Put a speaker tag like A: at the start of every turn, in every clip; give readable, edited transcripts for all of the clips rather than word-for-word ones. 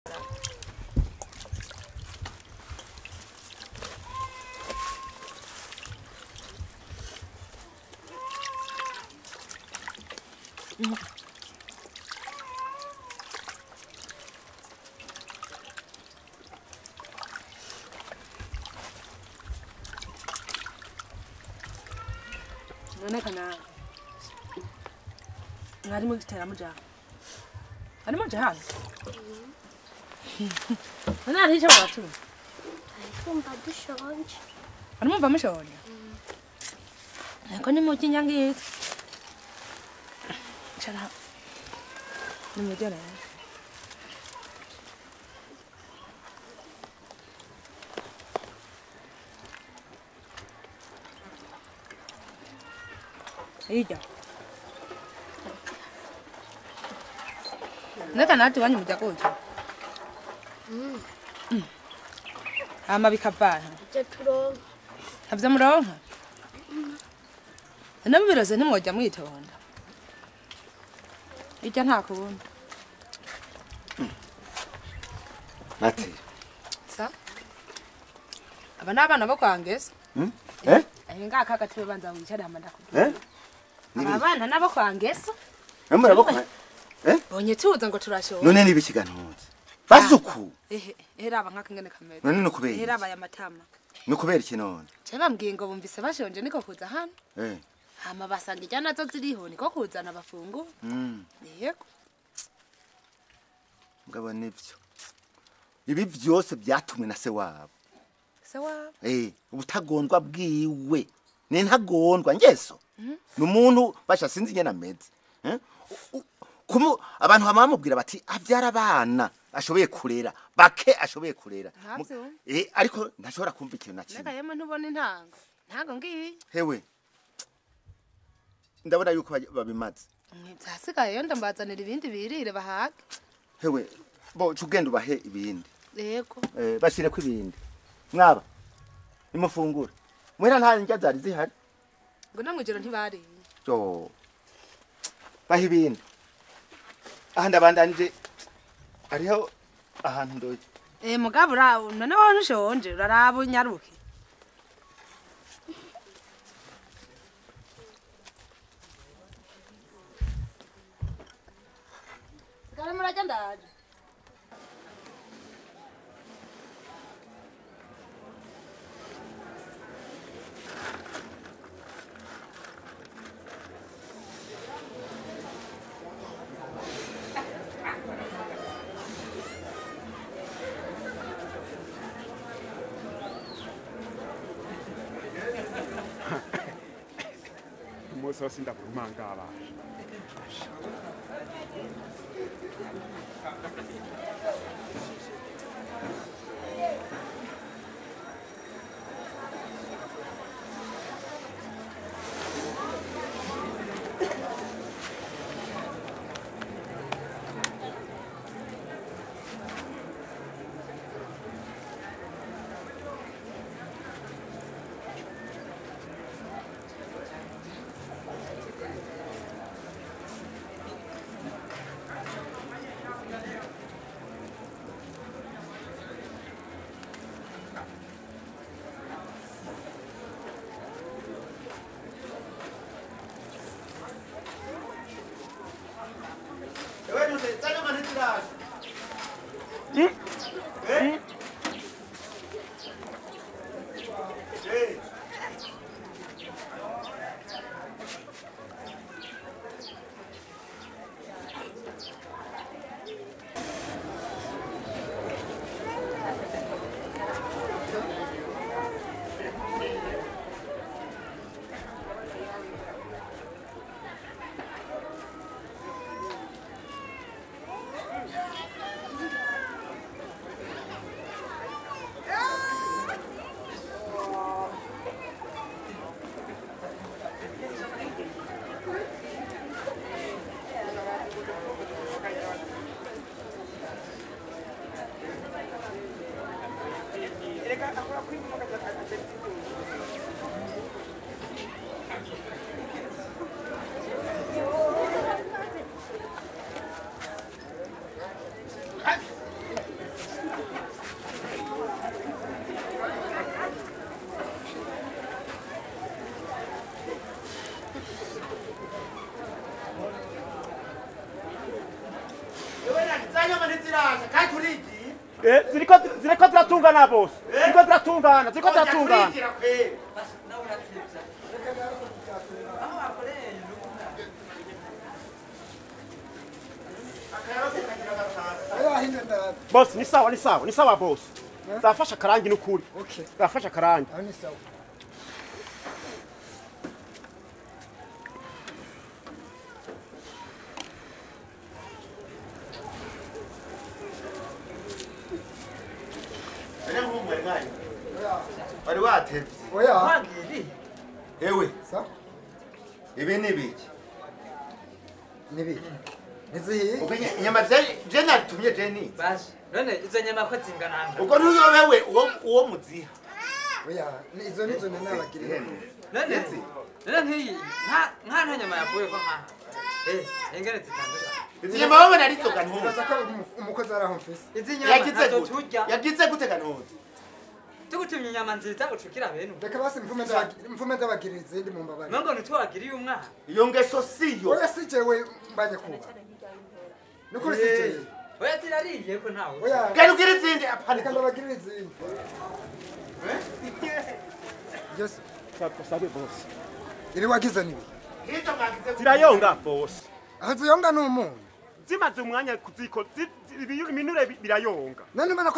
A: None kana mwari mugitera muja ari muja hano none hari icyo wabatuma
B: Twumva dushonje.
A: Ari mumva mushonje ariko ni muki nyangiye cara ni mujya rero Ijya. Neka nati wanyu mujya kuja. Hama bikavana.
B: Ibyo turonka.
A: Havyo muronka? Nabo biroze ntimwojya mwitonda. Ijya nta kubundi.
C: Nati.
A: Sa? Aba n'abana bo kwangeza.
C: Eh?
A: Ngaka gatebe banza wicara hama ndakubwira.
C: Eh?
A: Abana nabo kwangeza.
C: Namura boko. Eh?
A: Bonye tuza ngo turashobora.
C: None nibikigantuze. Basuku.
A: Ehe, eraba nkaka ngene kameze.
C: None no kubera.
A: Eraba ya matama.
C: No kubera iki none?
A: Je bambwiye ngo bumvise bashonje niko kuza hano.
C: Eh.
A: Hama basanga ijya nazo ziriho niko kuzana abafungu. Yego.
C: Ngabo nivyo. Ibi vyose byatumwe na se wabo.
A: Se wabo?
C: Eh, ubutagondwa bwiwe. Ni ntagondwa ngeso. Numuntu basha sinzi nyene ameze. Eh? Kumu abantu bamamubwira bati avyara abana ashoboye kurera bake ashoboye kurera. Eh, ariko ntashobora kumva ikintu na kimwe.
A: Neka yemwe ntubona intango. Ntango ngiyi.
C: Hewe. Ndabona yuko babimaze.
A: Byasigaye yo ndambazanira ibindi birire bahage.
C: Hewe, bo cugenda ubahe ibindi.
A: Yego.
C: Eh, bashire ko ibindi. Mwaba. Nimufungura. Mwera nta ndya zari zihari.
A: Ngo namwijoro ntibari.
C: Jo. Bahe ibindi. Aha ndabandanije ariho ahantu ndoye.
A: Eh, mugabo urawo none wowe ntushonje uraraba unyaruke. Sigara murajya ndaje.
D: Umunsi wose ndakurumanga abaje. Ziriko ziratungana bose. Ziriko ziratungana, ziriko ziratungana. Boss, ni sawa, ni sawa, ni sawa boss. Zafasha karangi nukuri.
E: Okay.
D: Zafasha karangi.
E: Ni sawa.
C: Wari watevye.
E: Oya.
C: Ewe.
E: Sa?
C: Ibi ni biki?
E: Ni biki? Nizihiye?
C: Ukenye inyama je natumye je ni.
F: Baje. None izo nyama ko zingana.
C: Uko ntuyobewe uwo muziha.
E: Oya, izo nizo nabagiriye.
F: None none nkiyi nka nyama yavuye ko nka. Ingene zitandukanye.
C: Izi nyama wowe narizo gantuza.
E: Uraza ko umukozi araho mfise.
F: Izi nyama nazo turya.
C: Yagize gute gantuza?
F: Tugutumye inyama nziza ucukira bene.
E: Reka basi mvume ndabagirira izindi mu mbabare.
F: Nongo ntitwagiriye umwana.
C: Iyo ngeso siyo.
E: Oya si jewe mbanye kuba. Nukuri si jewe.
F: Oya tirariye ko ntawe.
E: Oya.
C: Genda ugire izindi apana.
E: Reka ndabagirira izindi. Yes.
D: Sabe boss.
E: Ibi wagize nibi.
D: Zirayonga boss.
E: Aho ziyonga ni umuntu.
D: Zimaze umwanya kuziko iminure birayonga.
E: None mbona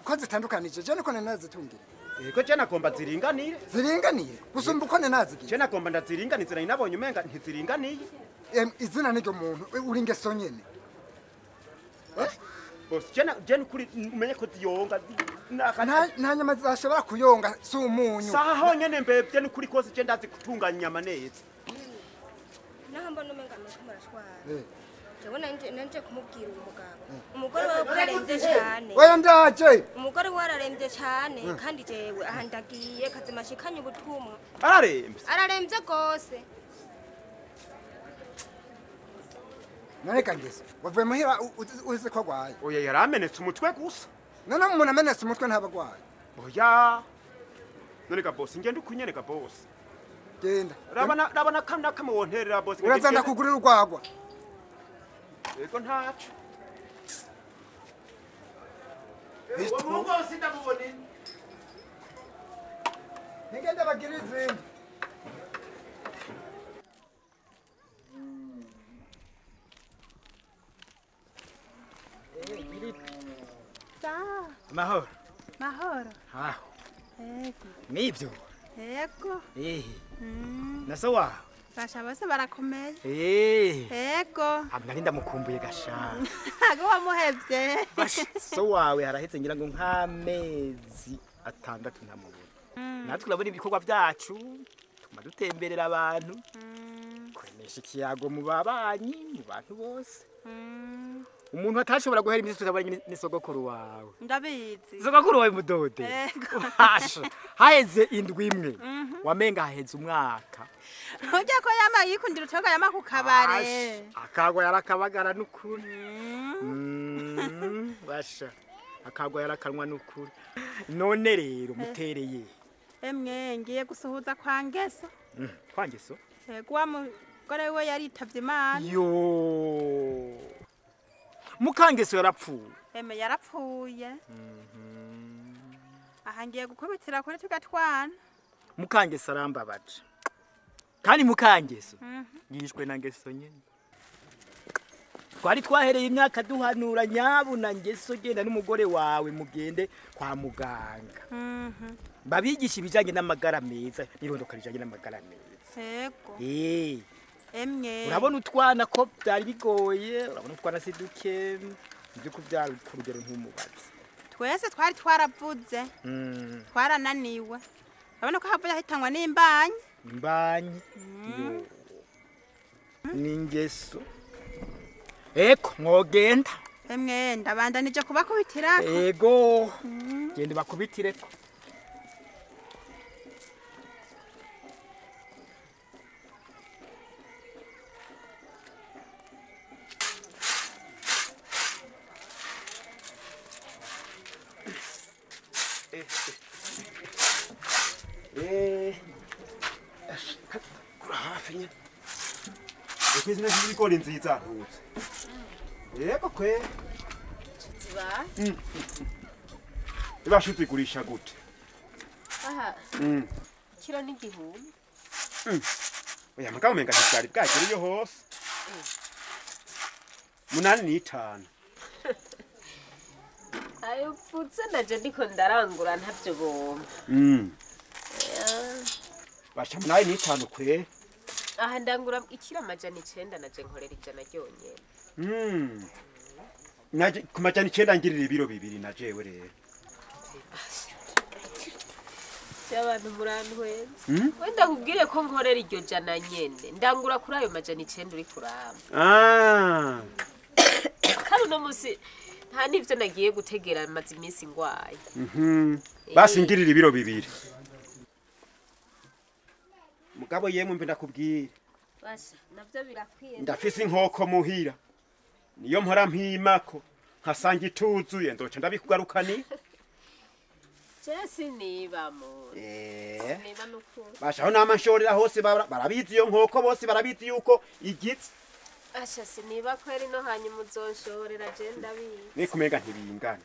E: ko zitandukanije je niko nazitungira.
D: Yego je nagomba ziringanire.
E: Ziringaniye gusumba uko nazigira.
D: Je nagomba ndaziringanizira nabonye umenga ntiziringaniye.
E: Izina niryo muntu uri ngeso nyene.
D: Boss je nukuri umenye ko ziyonga.
E: Nta nyama zashobora kuyonga si umunyu.
D: Saha honyene mbebye nukuri kose je ndazi gutunganya inyama neza.
B: Naho mbona umenga nuko murashwara. Jewe nanje kumubwira umugabo. Umugore wawe ararembye cyane.
E: Oya ndaje.
B: Umugore wawe ararembye cyane kandi jewe aha ndagiye kazimashikanye ubutumwa.
D: Ararembye.
B: Ararembye gose.
E: None kangeso wavuye muhira uzi ko agwaye.
D: Oya yaramenetse umutwe gusa.
E: None umuntu amenetse umutwe ntabagwaye.
D: Oya. None ka boss ngende ukunyereka boss.
E: Genda.
D: Rabana kamna kamwonterera boss.
E: Uraza ndakugurira urwagwa.
D: Yego ntaco.
C: Uwo sindamubona.
E: Nigenda bagira izindi.
G: Mahoro.
A: Mahoro.
G: Aho.
A: Yego.
G: Nivyo.
A: Yego.
G: Na so wawe?
A: Basha bose barakomeye. Yego.
G: Nari ndamukumbuye gasha.
A: Ago wamuhevye.
G: Basha so wawe haraheze ngira ngo nk'amezi 6 ntamubona. Natwe urabona ibikorwa byacu tuma dutemberera abantu. Kuremesha ikiyago mu babanyi mu bantu bose. Umuntu atashobora guhera iminsi tutabonye ni sogokuru wawe.
A: Ndabizi.
G: Sogokuru wawe mudode. Basha haheze indwi imwe. Wamenga haheze umwaka.
A: Ujya ko yama yikundira utoga yama ku kabare.
G: Akagwa yarakabagara nukuri. Basha akagwa yarakanwa nukuri. None rero mutereye.
A: Emwe ngiye gusuhuza kwa Ngeso.
G: Kwa Ngeso?
A: Yego wa mugore we yaritavye Imana.
G: Yo. Mukangeso yarapfuye.
A: Eme yarapfuye. Aha ngiye gukubitira kuri tugatwana.
G: Mukangeso arambabaje. Kandi Mukangeso yishwe na Ngeso nyene. Twari twahereye imyaka duhanura nyabuna Ngeso genda n'umugore wawe mugende kwa muganga. Babigisha ibijanye n'amagara meza, nirondoka bijanye n'amagara meza.
A: Yego. Emwe.
G: Urabona utwana ko byari bigoye, urabona utwana si duke, ibyo kubyara ku rugero nk'umubazi.
A: Twese twari twaravuze. Twarananiwe. Urabona ko havuye ahitangwa n'imbanyi.
G: Imbanyi. Ni Ngeso. Eko mwogenda.
A: Emwe ndabandanije kubakubitirako.
G: Ego. Genda bakubitireko.
D: Kura hafi nyene. Ekwizina z'ibigori nziza ntutse. Yego kwe.
H: Kibaye.
D: Ibasha uzigurisha gute?
H: Aha. Kiro ni 1000.
D: Oya mugabo umenga ntivyari bwagera iyo hose. 8.5.
H: Ayo pfutse naje ndiko ndarangura ntavyo bomba.
D: Basha 8.5 kwe.
H: Aha ndangura ikiro 900 naje nkorera 100 ryonyene.
D: Naje ku 900 ngirira ibiro 2 na jewe rero.
H: Abantu murantwenze. Wenda kubwire ko nkorera iryo jana nyene. Ndangura kuri ayo 900 uri kuramba. Kandi uno musi nta nivyo nagiye gutegera maze iminsi ngwaye.
D: Basi ngirira ibiro 2. Mugabo yemwe mbe ndakubwire.
H: Basha navyo birakwiye.
D: Ndafise inkoko muhira. Niyo mpora mpimako nkasanga ituzuye ndoca ndabikugarukani.
H: Jesi niba mu. Niba nukuri.
D: Basha aho nama nshorera hose barabizi iyo nkoko bose barabizi yuko igitse.
H: Asha siniba kweri no hanyuma uzonshorera je ndabizi.
D: Ni kumenga ntibingana.